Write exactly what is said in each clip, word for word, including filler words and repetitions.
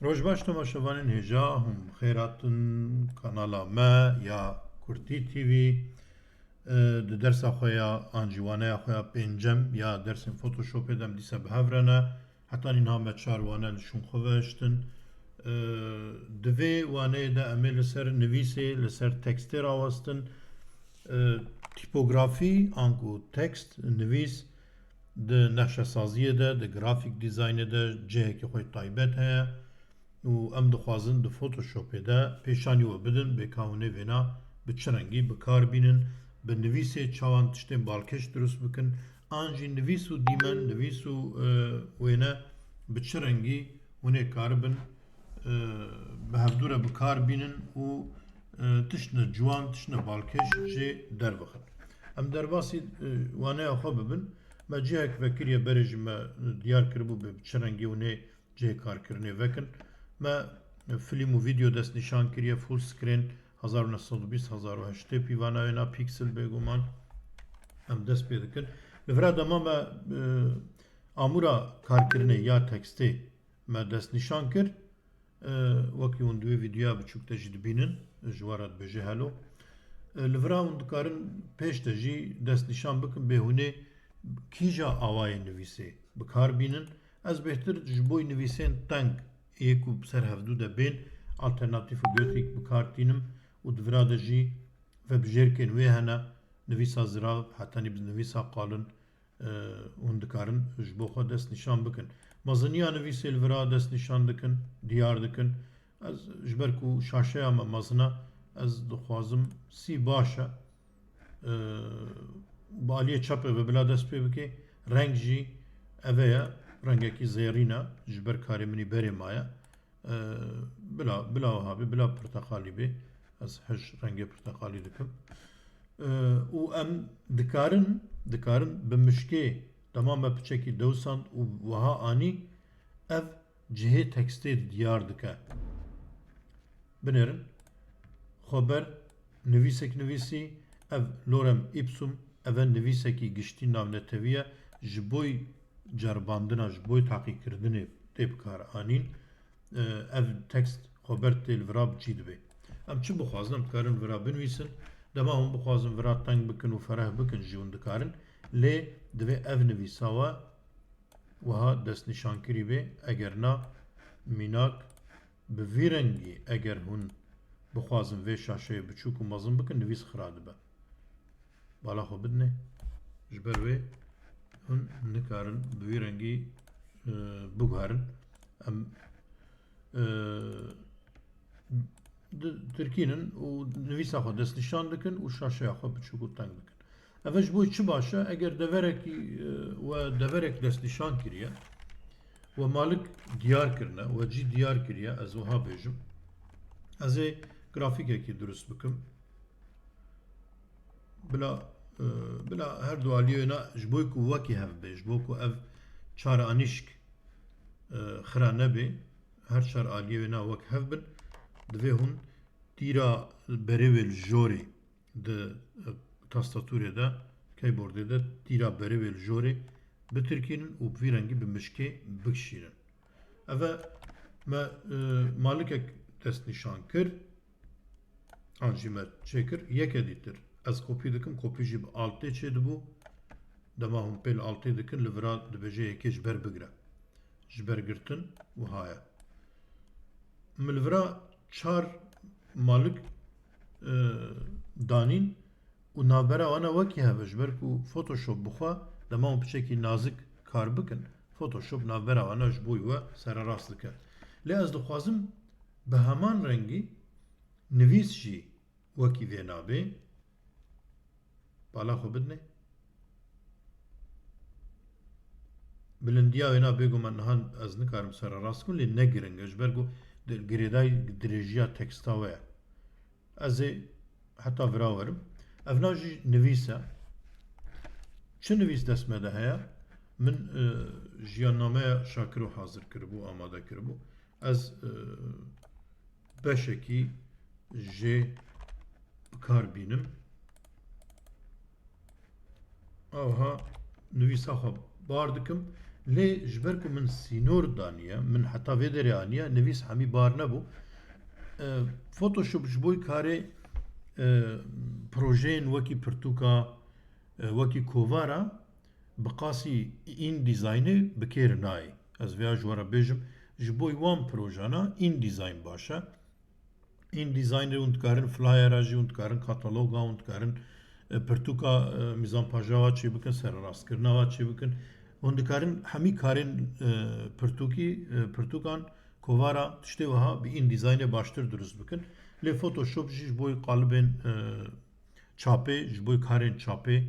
Roj baş temaşevanên hêja, hûn bi xêr hatin kanala me ya Kurtî T V. E, di dersa xwe ya an jî waneya xwe ya pêncem ya dersên Photoshopê de em dîsa bi hev re ne. Heta nîha me çar wane li şûn xwe ve hiştin. E, di vê waneyê de em ê li ser nivîsê, li ser tekstê rawestin. E, tîpografî, anku tekst, nivîs, di nexşesaziyê de, di grafîk dîzaynê de cihekî xwe taybet heye û em dixwazin di Photoshopê de pêşanî we bidin, bê ka hûn ê vêna bi çi rengî bi kar bînin, bi nivîsê çawan tiştên balkêş dirust bikin, an jî nivîs û dîmen, nivîs û, e, wêne bi çi rengî hûn ê karibin, e, bi hevdû re bi kar bînin û, e, tiştine ciwan, tiştine balkêş jê dervixin. Em derbasî, e, waneya xwe bibin. Me cihek vekiriye, berê jî me diyar kiribû bê bi çi rengî hûn ê cihê karkirinê vekin. Me film û video destnîşan kiriye, full screen, hezar û neh sed û bîst, hezar û heştê pîvana wêna pîksel bêguman. Em dest pê dikin. Li vira dema me, e, amûra karkirinê ya tekstê me destnîşan kir. E, wekî hûn di wê vîdeoya biçûk de jî dibînin, ji we re dibêje hello. E, li vira hûn dikarin pêş de jî destnîşan bikin bê hûn ê kîja awayê nivîsê bi kar bînin. Ez bêhtir ji bo nivîsên teng, yê ku bi ser hevdû de bên, alternatîf û gotîk bi kar tînim û di vira de jî vebijêrkên wê hene, nivîsa zirav, hetanî bi nivîsa qalin, e, hûn dikarin ji bo xwe dest nîşan bikin. Meziniya nivîsê li vira dest nîşan dikin, diyar dikin. Ez ji ber ku şaşeya me mezin e, ez dixwazim sî baş e. E, bi aliyê çepê ve bila dest pê bike. Reng jî eve ye, rengekî zêrîn e, ji ber karê min î berê maye. E, bila, bila wiha bê, bila pirteqalî bê. Ez hej rengê pirteqalî dikim. E, û em dikarin, dikarin bi mişkê, dema me piçekî dewsand û wiha anî, ev cihê tekstê diyar dike. Binêrin, xweber, nivîsek nivîsî, ev lorem ipsum, ev e nivîsekî giştî navnetewî ye, ji boy ceribandina, ji boy taqîkirdinê tê bi kar anîn. E, ev tekst xweber tê li vira bi cî dibe. Em çi bixwazin, em dikarin vira binivîsin. Dema hûn bixwazin vira teng bikin û fereh bikin jî hûn dikarin. Lê divê ev nivîsa we wiha destnîşankirî be. Eger na, mînak, bi vî rengî eger hûn bixwazin vê şaşeyê biçûk û mezin bikin, nivîs xira dibe. Bala xwe bidinê. Ji ber wê hûn nikarin bi vî rengî, e, biguherin. Em, e, di-, tirkînin û nivîsa xwe destnîşan dikin û şaşeya xwe biçûk û teng dikin. Ev ji bo çi baş e? Eger deverekî, e, we deverek destnîşan kiriye, we malik diyar kirine, we cî diyar kiriye, ez wiha bêjim. Ez ê grafîkekî dirust bikim. Bila, e, bila her du aliyê wêna ji bo ku wekî hev bê, ji bo ku ev çar anîşk, e, xira nebê, her çar aliyê wêna wek hev bin, divê hûn tîra berê wê li jorê di, e, tastatûrê de, keyboardê de tîra berê wê li jorê bitirkînin û bi vî rengî bi mişkê bikişînin. Eve me, e, malikek destnîşan kir. An jî me çêkir, yeke dîtir. Ez kopî dikim, kopî jî bi altê çêdibû. Dema hûn pê li altê dikin, li vira dibêje yekê ji ber bigire. Ji ber girtin wiha ye. Min li vira çar malik, e, danîn û navbera wana wekî hev e, ji ber ku Photoshop bi xwe dema hûn piçekî nazik kar bikin, Photoshop navbera wana ji bo we sererast dike. Lê ez dixwazim bi heman rengî nivîs jî wekî vê nabê. Bala xwe bidinê. Bilindiya wêna bêguman niha ez nikarim sererast kim, lê ne giring e. Ji ber ku di-, girêdayî dirêjiya teksta we ye. Ez ê heta vira werim. Evna jî nivîs e. Çi nivîs dest me de heye? Min, e, jiyannameya Şakiro hazir kiribû, amade kiribû. Ez, e, beşekî jê bi kar bînim. Awha nivîsa xwe bar dikim. Lê ji ber ku min sînor daniye, min heta vê derê aniye, nivîs hemî bar nebû. E, Photoshop ji bo karê, e, projeyên wekî pirtûka, e, wekî kovara, bi qasî InDesignê bi kêr nayê. Ez vêya ji we re bêjim, ji bo wan projana InDesign baş e. InDesignê hûn dikarin flyera jî, hûn dikarin kataloga, hûn dikarin, e, pirtûka, e, mîzanpaja wa çêbikin, sererastkirina wa çêbikin. Hûn dikarin hemî karên, e, pirtûkî, e, pirtûkan, kovara, tiştê wiha bi InDesignê baştir dirust bikin. Lê Photoshop jî ji bo qalibên, e, çapê, ji bo karên çapê,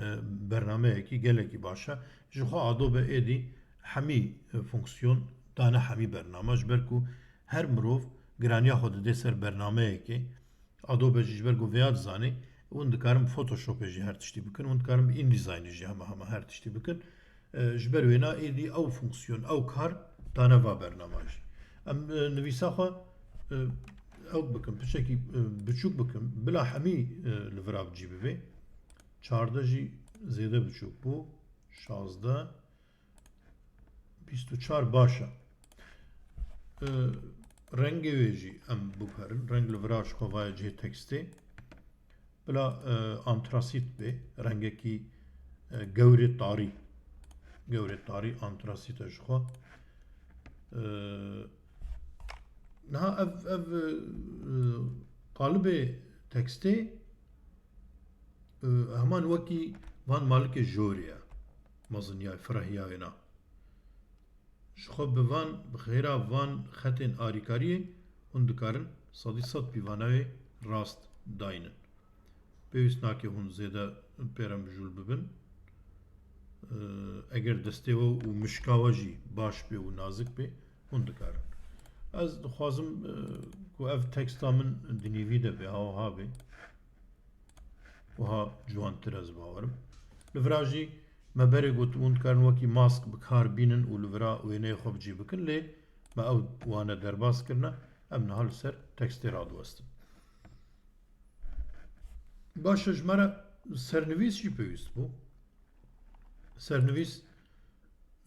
e, bernameyekî gelekî baş e. Ji xwe Adobe êdî hemî, e, fonksiyon dane hemî bername, ji ber ku her mirov giraniya xwe dide ser bernameyekê. Adobe jî ji ber ku vêya dizanê, hûn dikarin bi Photoshopê jî her tiştî bikin, hûn dikarin bi InDesignê jî hema hema her tiştî bikin. E, ji ber wêna êdî ew fonksiyon, ew kar dane va bernama jî. Em, e, nivîsa xwe, e, ew bikin, piçekî, e, biçûk bikin, bila hemî, e, li vira bi cî bibe. Çardeh jî zêde biçûk bû. Şazdeh, bîst û çar baş e. E, rengê wê jî em biguherin. Reng li vira ji xwe vaye cihê tekstê. Bila, e, antrasît bê, rengekî, e, gewrê tarî. Gewrê tarî antrasît e ji xwe. E, niha ev, ev, e, qalibê tekstê, e, heman wekî van malikê jorê ye. Meziniyayê, firehiyayê na. Ji xwe bi van, bi xêra van xetên arîkariyê hûn dikarin sedî sed pîvana wê rast daynin. Pêwîst nake hûn zêde pêremijûl bibin. Eger destê we û mişka we jî baş bê û nazik bê, hûn dikarin. Ez dixwazim, e, ku ev teksta min di nîvî de bê, ha wiha bê. Wiha ciwantir ez bawerim. Li vira jî me berê got, hûn dikarin wekî mask bi kar bînin û li vira wêneyê xwe bi cî bikin, lê me ew wane derbas kirine, em niha li ser tekstê radiwestin. Baş e, ji me re sernivîs jî pêwîst bû. Sernivîs,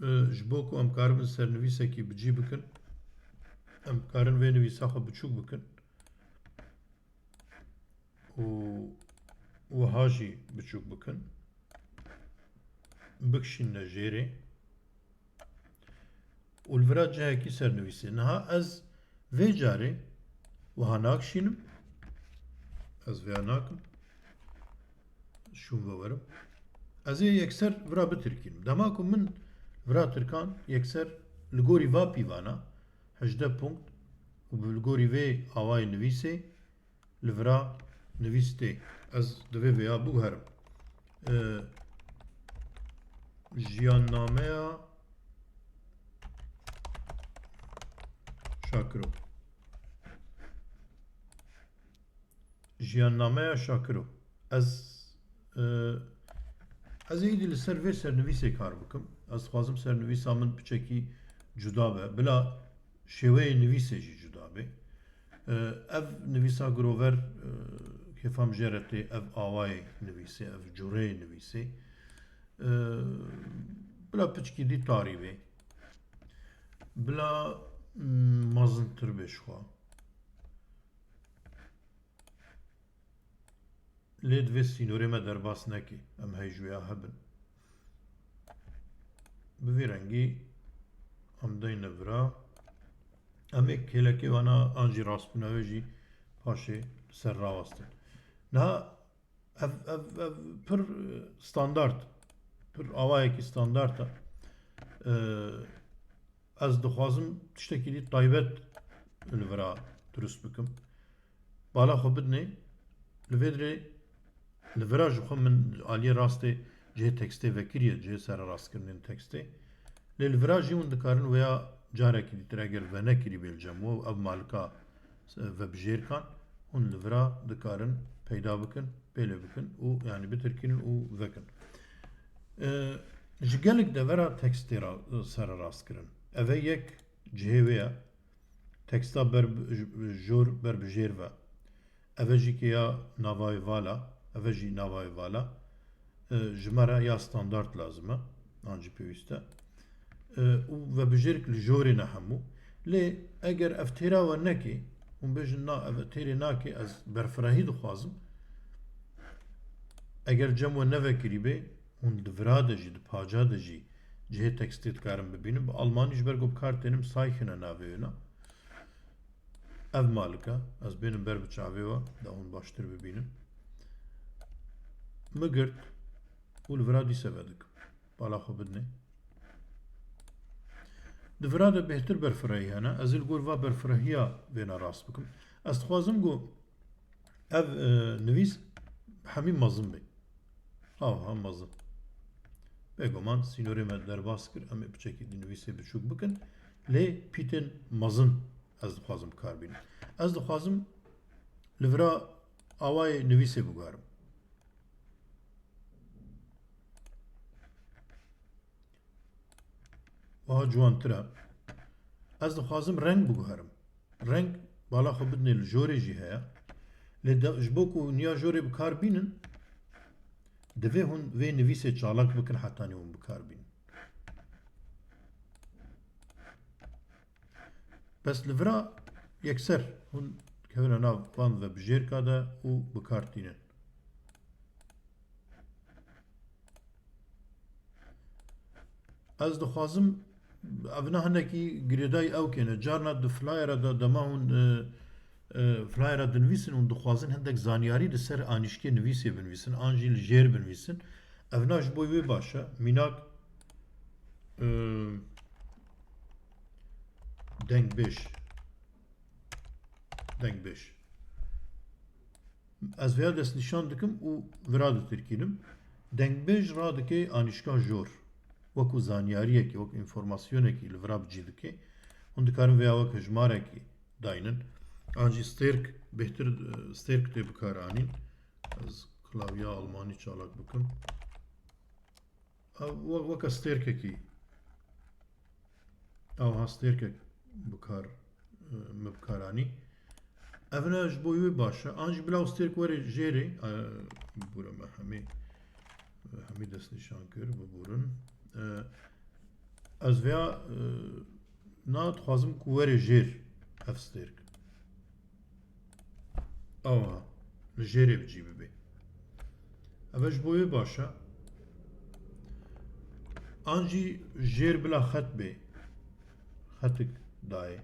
e, ji bo ku em karibin sernivîsekî bi cî bikin, em karin vê nivîsa xwe biçûk bikin û wiha jî biçûk bikin. Bikişînine jêrê. Û li vira cihekî sernivîsê. Niha ez vê carê wiha nakişînim. Ez vêya nakim. Şûn vewerim. Ez ê yekser vira bitirkînim. Dema ku min vira tirkan, yekser li gorî va pîvana, hejdeh punkt, û bi li gorî vê awayê nivîsê, li vira nivîs tê. Ez divê vêya biguherim. E, Jiyannameya Şakiro. Jiyannameya Şakiro. Ez, e, ez êdî li ser vê sernivîsê kar bikim. Ez dixwazim sernivîsa min piçekî cuda be. Bila şêweyê nivîsê jî cuda bê. E, ev nivîsa girover, e, kêfa min jê re tê, ev awayê nivîsê, ev cureyê nivîsê. E, bila piçkî dî tarî bê. Bila, mm, mezintir bê ji xwe. Lê divê sînorê me derbas neke. Em hej wêya hebin. Bi vî rengî em deyne vira. Em ê kêlekê wana an jî rastbûna wê jî paşê li ser rawestin. Niha ev, ev, ev pir, e, standart, pir awayekî standart e. E, ez dixwazim tiştekî dî taybet li vira dirust bikim. Bala xwe bidinê, li vê dirê li vira ji xwe min aliyê rastê cihê tekstê vekiriye, cihê sererastkirinên tekstê. Lê li vira jî hûn dikarin wêya carekî dîtir eger venekirî bê li cem we û ev malika, e, vebijêrkan hûn li vira dikarin peyda bikin, pêlê bikin û, yanî, bitirkînin û vekin. E, ji gelek devera tekstê ra-, sererastkirin. Ev e yek cihê wê ye. Teksta ber, jor berbijêr ve. Ev e jî ke ya navayê vala, ev e jî navayê vala. E, ji me re ya standart lazim e, an jî pêwîst e. û vebijêrik li jorê ne hemû. Lê eger ev têra we nekê, hûn bêjin, na, ev têrê nakê, ez berfirehî dixwazim. Eger cem we nevekirî bê, hûn di vira de jî, di paca de jî cihê tekstê dikarin bibînin. Bi almanî ji ber ku bi kar tênim, Zeichene navê wê ne. Ev malik e. Ez bênim ber bi çavê we, da hûn baştir bibînin. Min girt û li vira dîse vedikim. Bala xwe bidinê. Di vira de bêhtir berfirehî hene. Ez ê li gor va berfirehiya vêna rast bikim. Ez dixwazim ku ev, e, nivîs hemî mezin bê. Aha, mezin. Bêguman sînorê me derbas kir. Em ê piçekî di nivîsê biçûk bikin. Lê pîtên mezin ez dixwazim bi kar bînim. Ez dixwazim li vira awayê nivîsê biguherim. Wiha ciwantir e. Ez dixwazim reng biguherim. Reng bala xwe bidinê, li jorê jî heye. Lê de, ji bo ku hûn ya jorê bi kar bînin, divê hûn vê nivîsê çalak bikin hetanî hûn bi kar bînin. Bes li vira yekser hûn dikevine nav van vebijêrka de û bi kar tînin. Ez dixwazim, ev ne hinekî girêdayî ew kêne. Carna di flyera de dema hûn, e, e, flyera dinivîsin, hûn dixwazin hindek zanyarî li ser anîşkê nivîsê binivîsin, an jî li jêr binivîsin. Ev na ji bo wê baş e. Mînak, e, dengbêj. Dengbêj. Ez vêya destnîşan dikim û vira ditirkînim. Dengbêj radike anîşka jor. Wekû zanyariyekî, wekû înformasyonekî li vira bi cî dike. Hûn dikarin vêya wek hejmarekî daynin. An jî stêrk, bêhtir, e, stêrk tê bikaranîn. Ez klavya almanî çalak bikim. Ev we-, weke stêrkekî, ew ha stêrkek bi kar, e, me bi kar anî. Ev ne ji bo wê baş e. An jî bila stêrk were jêrê, e, bibûre me hemî, hemî destnîşan kir, bibûrin. E, ez vêya, e, na dixwazim ku were jêr ev stêrk. Awa, li jêrê bi cî bibe. Ev e ji bo wê baş e. An jî jêr bila xet bê. Xetik dayê.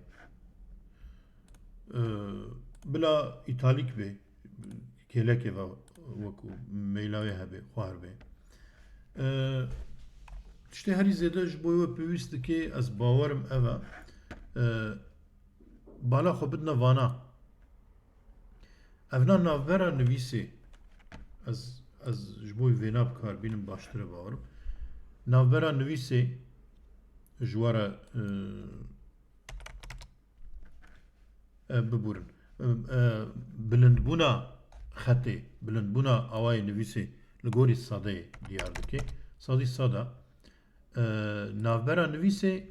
Ee, bila îtalîk bê. Kêlekê ve wekû meyla wê hebe, xwar bê. Ee, tiştê herî zêde ji bo wê pêwîst dike, ez bawerim ev e. Ee, bala xwe bidine vana. Evna navbera nivîsê, ez, ez ji bo vêna bi kar bînim, baştir e bawerim. Navbera nivîsê ji we re, e, e, bibûrin. E, e, bilindbûna xetê, bilindbûna awayê nivîsê li gorî sedeyê diyar dike. Sedî seda, e, navbera nivîsê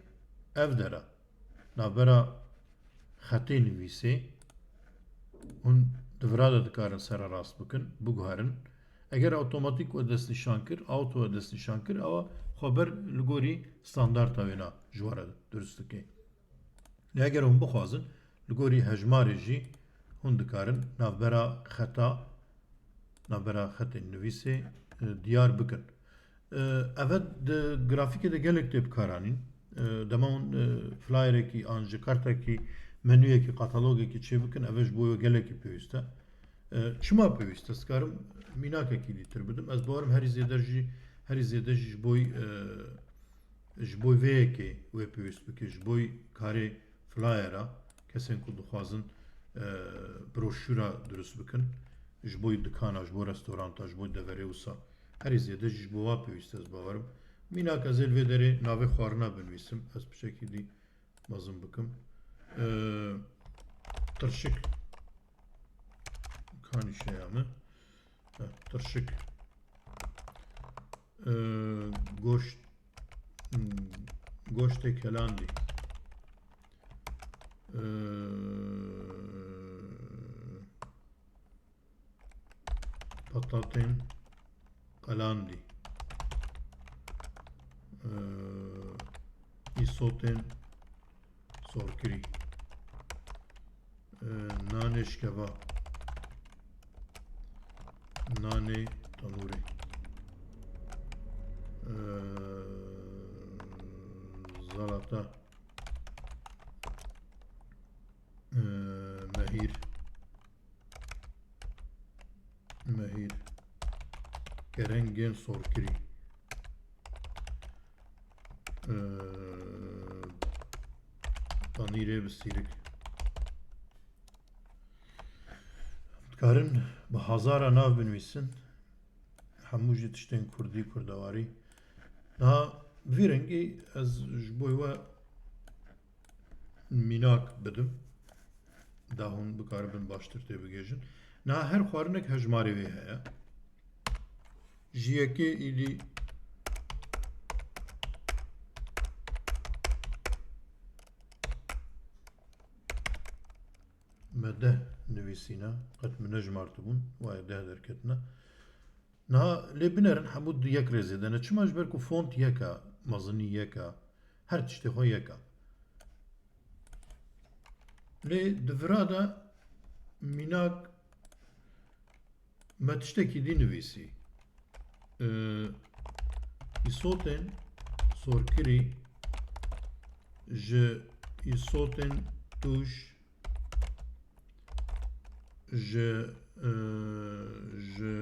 ev der e. Navbera xetê nivîsê hûn di vira de dikarin sererast bikin, biguherin. Eger awtomatîk we destnîşan kir, auto we destnîşan kir, ewa xwe ber li gorî standarta wêna ji we re dirust dike. Lê eger hûn bixwazin, li gorî hejmarê jî hûn dikarin navbera xeta, navbera xetên nivîsê, e, diyar bikin. E, ev e di grafîkê de gelek tê bikaranîn. E, dema hûn, e, flyerekî an ji kartekî, menûyekî, katalogekî çêbikin, ev e ji bo we gelekî pêwîst e. E, çima pêwîst e? Ez karim mînakekî dîtir bidim. Ez bawerim herî zêde jî, herî zêde jî ji bo, e, ji bo vê yekê wê pêwîst bike, ji bo karê flyera, kesên ku dixwazin, e, broşûra dirust bikin, ji bo dikana, ji bo restoranta, ji bo deverê wisa. Herî zêde jî ji bo wa pêwîst e, ez bawerim. Mînak ez ê li vê derê navê xwarina binivîsim, ez piçekî dî mezin bikim. E, tirşik. Kanî şeya min. E, tirşik. E, goşt, hmm, goştê kelandî. E, patatên qelandî. E, Îsotên sorkirî. Ee, nanê şikeva. Nanê tanûrê. Ee, zalata. Ee, mehîr. Mehîr. Kerengên sorkirî. Ee, tanîrê bi sîrik. Dikarin bi hezara nav binivîsin. Hemû jî tiştên kurdî, kurdewarî. Niha vî rengî ez ji bo we mînak bidim. Da hûn bikaribin baştir tê bigihêjin. Niha her xwarinek hejmarê wê heye. Ji yekê îdî me deh nivîsîne, qet min nejimartibûn, waya deh derketine. Niha lê binerin hemû di yek rêzê de ne. Çima? Ji ber ku font yek e, mezinî yek e, her tiştê xwe yek e. Lê di vira de mînak me tiştekî dî nivîsî. Ee, îsotên sorkirî ji îsotên tûj, ji, e, ji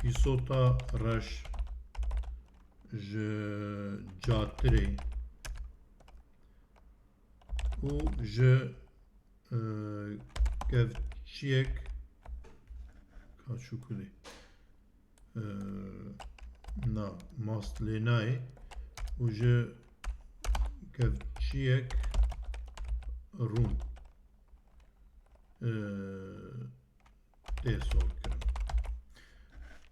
îsota reş, ji catirê û ji, e, kevçiyek kaçûkulê. Ee, na, mast lê nayê û ji kevçiyek rûn, ee, tê sorkirin.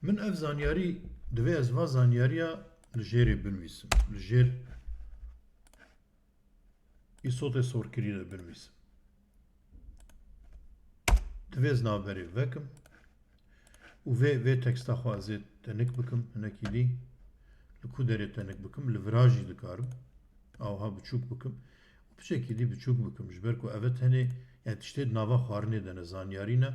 Min ev zanyarî, divê ez va zanyariya li jêrê binivîsim. Li jêr îsotê sorkirî de binivîsim. Divê ez navberê vekim û vê, vê teksta xwe ez ê tenik bikim, hinekî dî. Li ku derê tenik bikim? Li vira jî dikarim. Awha biçûk bikim. Û piçekî dî biçûk bikim. Ji ber ku ev e tenê, yani tiştê di nava xwarinê de ne, zanyarî ne.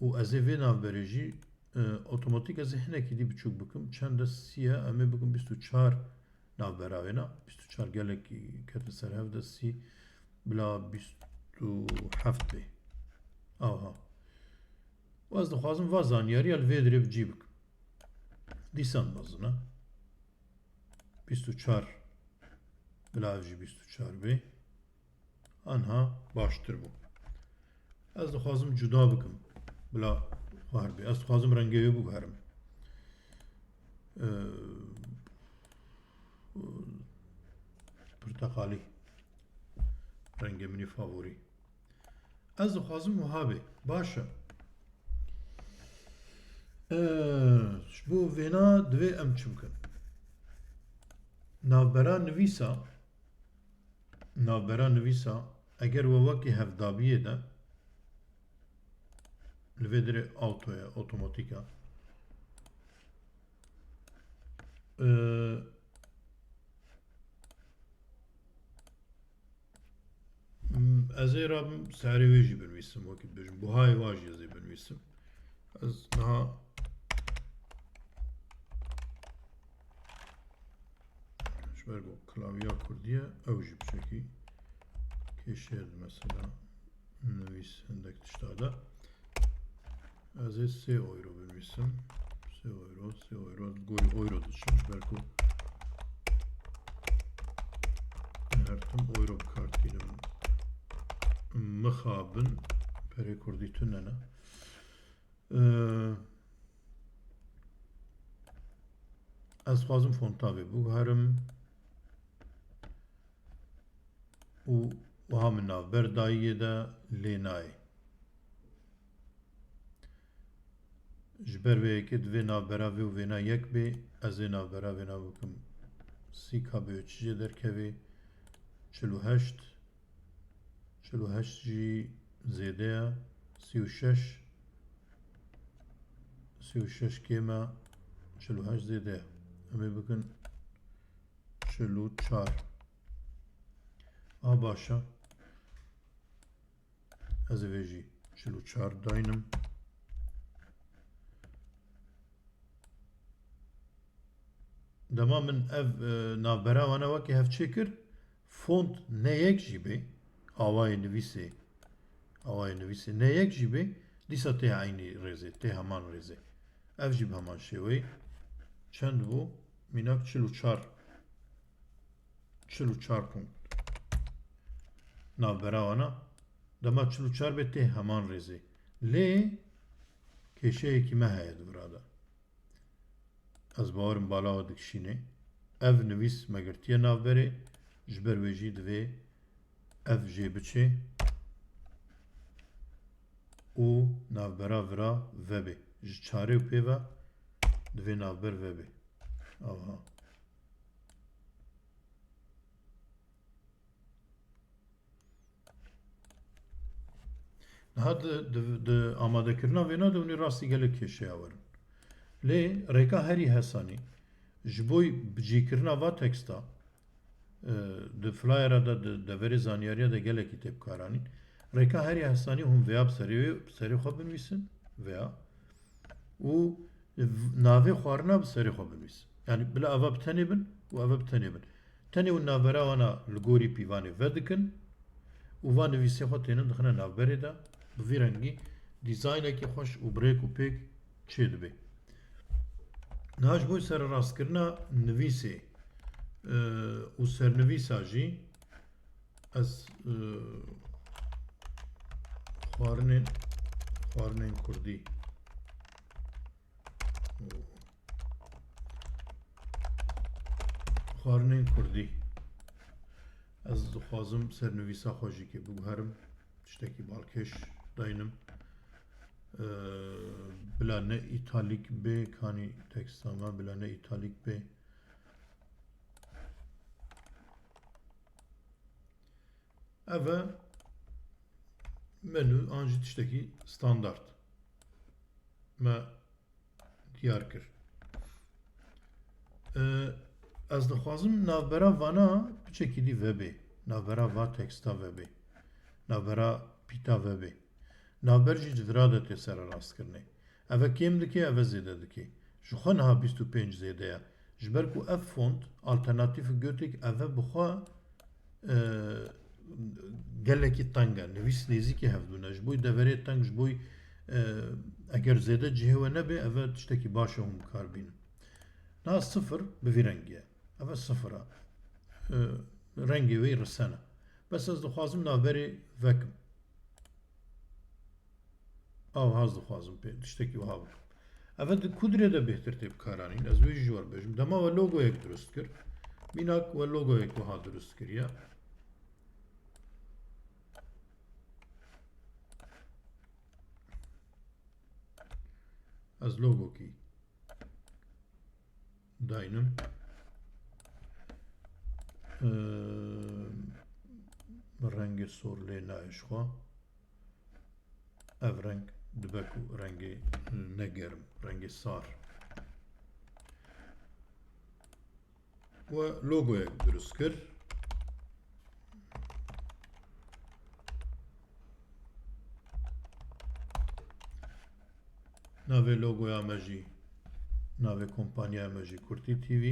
Û ez ê vê navberê jî, e, otomatik ez ê hinekî dî biçûk bikim. Çend e? Sî ye, em ê bikim bîst û çar navbera wêna. Bîst û çar gelekî kete ser hev de, sî bila bîst û heft bê. Aha. Û ez dixwazim va zanyariya li vê dirê bi cî bikim. Dîsan mezin e. Bîst û çar bila ev jî bîst û çar bê. Anha baştir bû. Ez dixwazim cuda bikim. Bila xwar bê. Ez dixwazim rengê wê biguherim. Ee, pirteqalî. Rengê min î favorî. Ez dixwazim wiha bê. Baş e. Ee, ji bo vêna divê em çi bikin? Navbera nivîsa, navbera nivîsa, eger we wekî hevdabiyê de, li vê dirê auto ye, otomatîk e. Ee, Ez ê rabim serê wê jî binivîsim, wekî dibêjim. Buhayê wa jî ez ê binivîsim. Ez niha ji ber ku klavya kurdî ye, ew jî piçekî kêşeye di mesela nivîs hindek tişta de. Ez ê sê euro binivîsim. Sê euro, sê euro. Gorî euro diçim. Ji ber ku her tim euro bi kar tînim. Mixabin perê kurdî tune ne. Ee, ez dixwazim fonta vê biguherim. Û wiha min navber dayî, yê de lê nayê. Ji ber vê yekê divê navbera vê û vêna yek bê, ez ê navbera vêna bikim sî K B çi jê derkevê, çil û heşt, çil û heşt jî zêde ye, sî û şeş, sî û şeş kêm e, çil û heşt zêde ye. Em ê bikin çil û çar. A, baş e. Ez ê vê jî çil û çar daynim. Dema min ev, e, navbera wana wekî hev çêkir, font ne yek jî bê, awayê nivîsê, awayê nivîsê ne yek jî bê, dîsa tê eynî rêzê, tê heman rêzê. Ev jî bi heman şêweyê çend bû? Mînak çil û çar. Çil û çar punkt. Navbera wana dema çil û çar bê tê heman rêzê. Lê kêşeyekî me heye di vira de. Ez bawerim bala we dikişînê. Ev nivîs me girtiye navberê, ji ber wê jî divê ev jê biçê û navbera vira vebê. Ji çarê û pê ve divê navber vebê. Aha. Niha di, di, di amadekirina vêna de hûn ê rastî gelek kêşeya werin. Lê rêka herî hesanî ji bo bicîkirina va teksta, e, di flyera de, di deverê zanyariya de gelekî tê bikaranîn. Rêka herî hesanî hûn vêya bi serê, bi serê xwe binivîsin, vêya. Û navê xwarina bi serê xwe binivîsin. Yanî bila eva bi tenê bin û eva bi tenê bin. Tenê û navbera wana li gorî pîvanê vedikin û van nivîsê xwe tênin dixine navberê de. Bi vî rengî dîzaynekî xweş û bi rêk û pêk çêdibe. Niha ji bo sererastkirina nivîsê, e, û sernivîsa jî ez, e, xwarinên, xwarinên kurdî. Xwarinên kurdî. Ez dixwazim sernivîsa xwe jî kê biguherim. Tiştekî balkêş daynim. Ee, bila ne îtalîk bê, kanî teksta me bila ne îtalîk bê. Ev e menü an jî tiştekî standard me diyar kir. Ee, ez dixwazim navbera vana piçekî dî vebê. Navbera va teksta vebê. Navbera pîta vebê. Navber jî civira de tê sererastkirinê. Eve kêm dike, eve zêde dike. Ji xwe niha bîst û pênc zêde ye. Ji ber ku ev font, alternatîf gotik, eve bi xwe, e, gelekî teng e. Nivîs nêzîkî hevdû ne. Ji bo deverê teng, ji bo, e, eger zêde cihê we nebe, eve tiştekî baş e hûn bi kar bînin. Niha sifir bi vî rengî ye. Eve sifir e. E, rengê wê risen e. Bes ez dixwazim navberê vekim. Aw, hez dixwazim pê tiştekî wiha bikim. Eve di ku dirê de bêhtir tê bikaranîn, ez wê jî ji we re bêjim. Dema we logoyek dirust kir, mînak we logoyek wiha dirust kiriye. Ez logokî daynim. Eee, rengê sor lê nayê ji xwe. Ev reng dibe ku rengê negerm, rengê sar. We logoyek dirust kir. Navê logoya me jî, navê kompanyaya me jî Kurtî T V.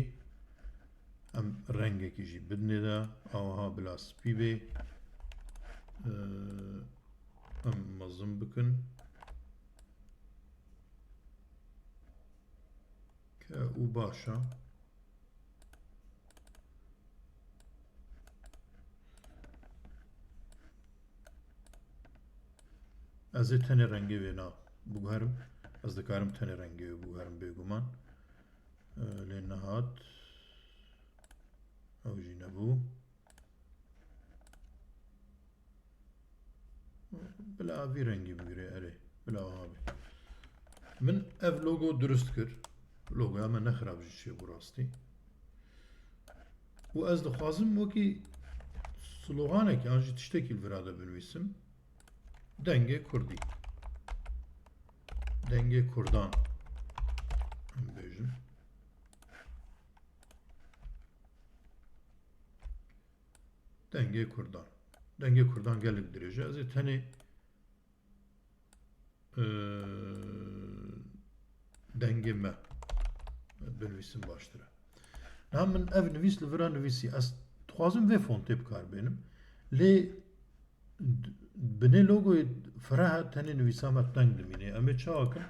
Em rengekî jî bidinê de, awiha bila spî bê. Ee, em mezin bikin. Ke û baş e. Ez ê tenê rengê wê na biguherim. Ez dikarim tenê rengê wê biguherim bêguman. Ee, lê nehat. Ew jî nebû. Bila vî rengî bigire, erê. Bila wiha be. Min ev logo dirust kir. Logoya me ne xirab jî çêbû rastî. Û ez dixwazim wekî sloganekî an jî tiştekî li vira de binivîsim. Dengê Kurdî. Dengê Kurdan. Em bêjin. Dengê Kurdan. Dengê Kurdan gelek dirêj e. Ez ê tenê, e, dengê me binivîsim baştir e. Niha min ev nivîs li vira nivîsî. Ez dixwazim vê fontê bi kar bênim. Lê d-, binê logoyê fireh e, tenê nivîsa me teng dimîne. Em ê çawa kin?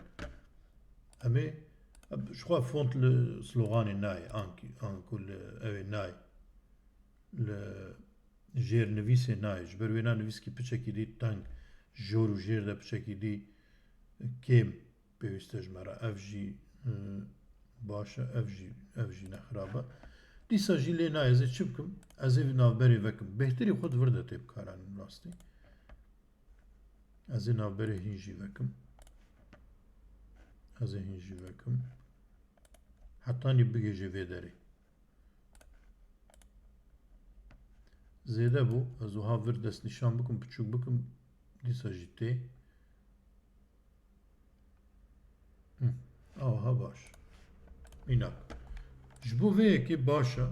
Em ê, ji xwe font li sloganê nayê, ankî, anku li ew ê nayê. Li jêrnivîsê nayê. Ji ber wêna nivîskî piçekî dî teng, jor û jêr de piçekî dî kêm pêwîst e ji me re. Ev jî, e, baş e, ev jî, ev jî nexirab e. Dîsa jî lê nayê, ez ê çi bikim? Ez ê vî navberê vekim. Bêhtirî xwe di vir de tê bikaranîn rastî. Ez ê navberê hîn jî vekim. Ez ê hîn jî vekim. Hetanî bigihêje vê derê. Zêde bû. Ez wiha vir destnîşan bikim, piçûk bikim, dîsa jî tê. Hı, aha baş. Înak. Ji bo vê yekê baş e,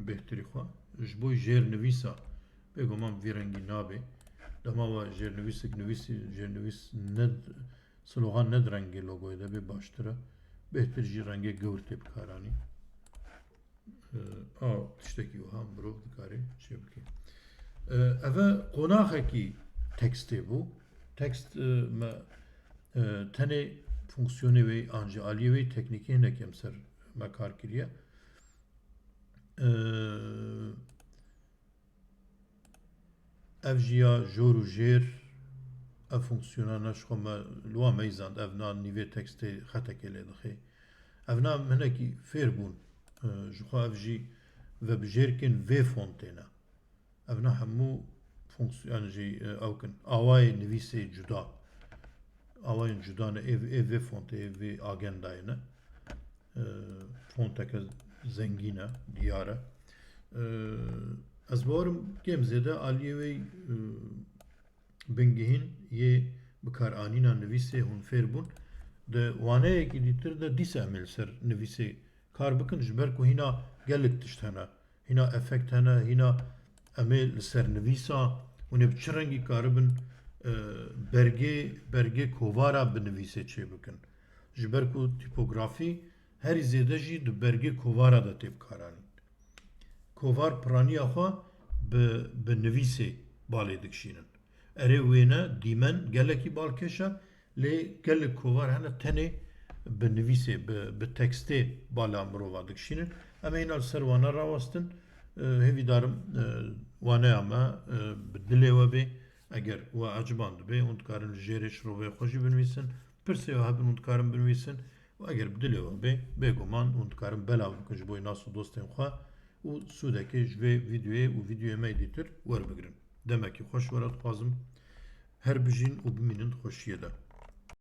bêhtirî xwe. Ji bo jêrnivîsa, bêguman vî rengî nabe. Dema we jêrnivîsek nivîsî, jêrnivîs ne, slogan ne di rengê logoyê de bê baştir e. Bêhtir jî rengê gewr tê bikaranî. E, a tiştekî wiha mirov dikare çê bike. E, eve qonaxekî tekstê bû. Tekst, e, me, e, tenê fonksiyonê wê an jî aliyê wê teknîkê hinek em ser me kar kiriye. E, Ev jî ya jor û jêr, ev fonksiyona ne ji xwe me li wan meyzand, ev na nîvê tekstê xetekê lê dixê. Ev na hinekî fêr bûn, e, ji xwe ev jî vebijêrkên vê fontê ne. Ev na hemû fonksiyon jî, e, ew kin. Awayê nivîsê cuda. Awayên cuda ne, ê, ê vê fontê, ê vê agendayê ne. E, fonteke zengîn e, diyar e. E, ez bawerim kêm zêde aliyê wê, e, bingehîn yê bikaranîna nivîsê hûn fêr bûn. Di waneyekî dîtir de dîsa em ê li ser nivîsê kar bikin, ji ber ku hîna gelek tişt hene. Hîna efekt hene, hîna em ê li ser nivîsa hûn ê bi çi rengî karibin, e, bergê, bergê kovara bi nivîsê çêbikin. Ji ber ku tîpografî herî zêde jî di bergê kovara de tê bikaranîn. Kovar piraniya xwe bi, bi nivîsê balê dikişînin. Erê wêne dîmen gelekî balkêş e, lê gelek kovar hene tenê bi nivîsê, bi, bi tekstê bala mirova dikişînin. Em ê hîna li ser wana rawestin. E, hêvîdarim, e, waneya me, e, bi dilê we bê. Eger we eciban dibe, hûn dikarin li jêrê şirovê xwe jî binivîsin. Pirsê we hebin, hûn dikarin binivîsin. Û eger bi dilê we bê, bêguman hûn dikarin belav bikin ji bo nas û dostên xwe û sûdekê ji vê vîdyoyê û vîdyoyê me yê dîtir werbigirin. Demekî xweş we re dixwazim. Her bijîn û bimînin di xweşiyê de.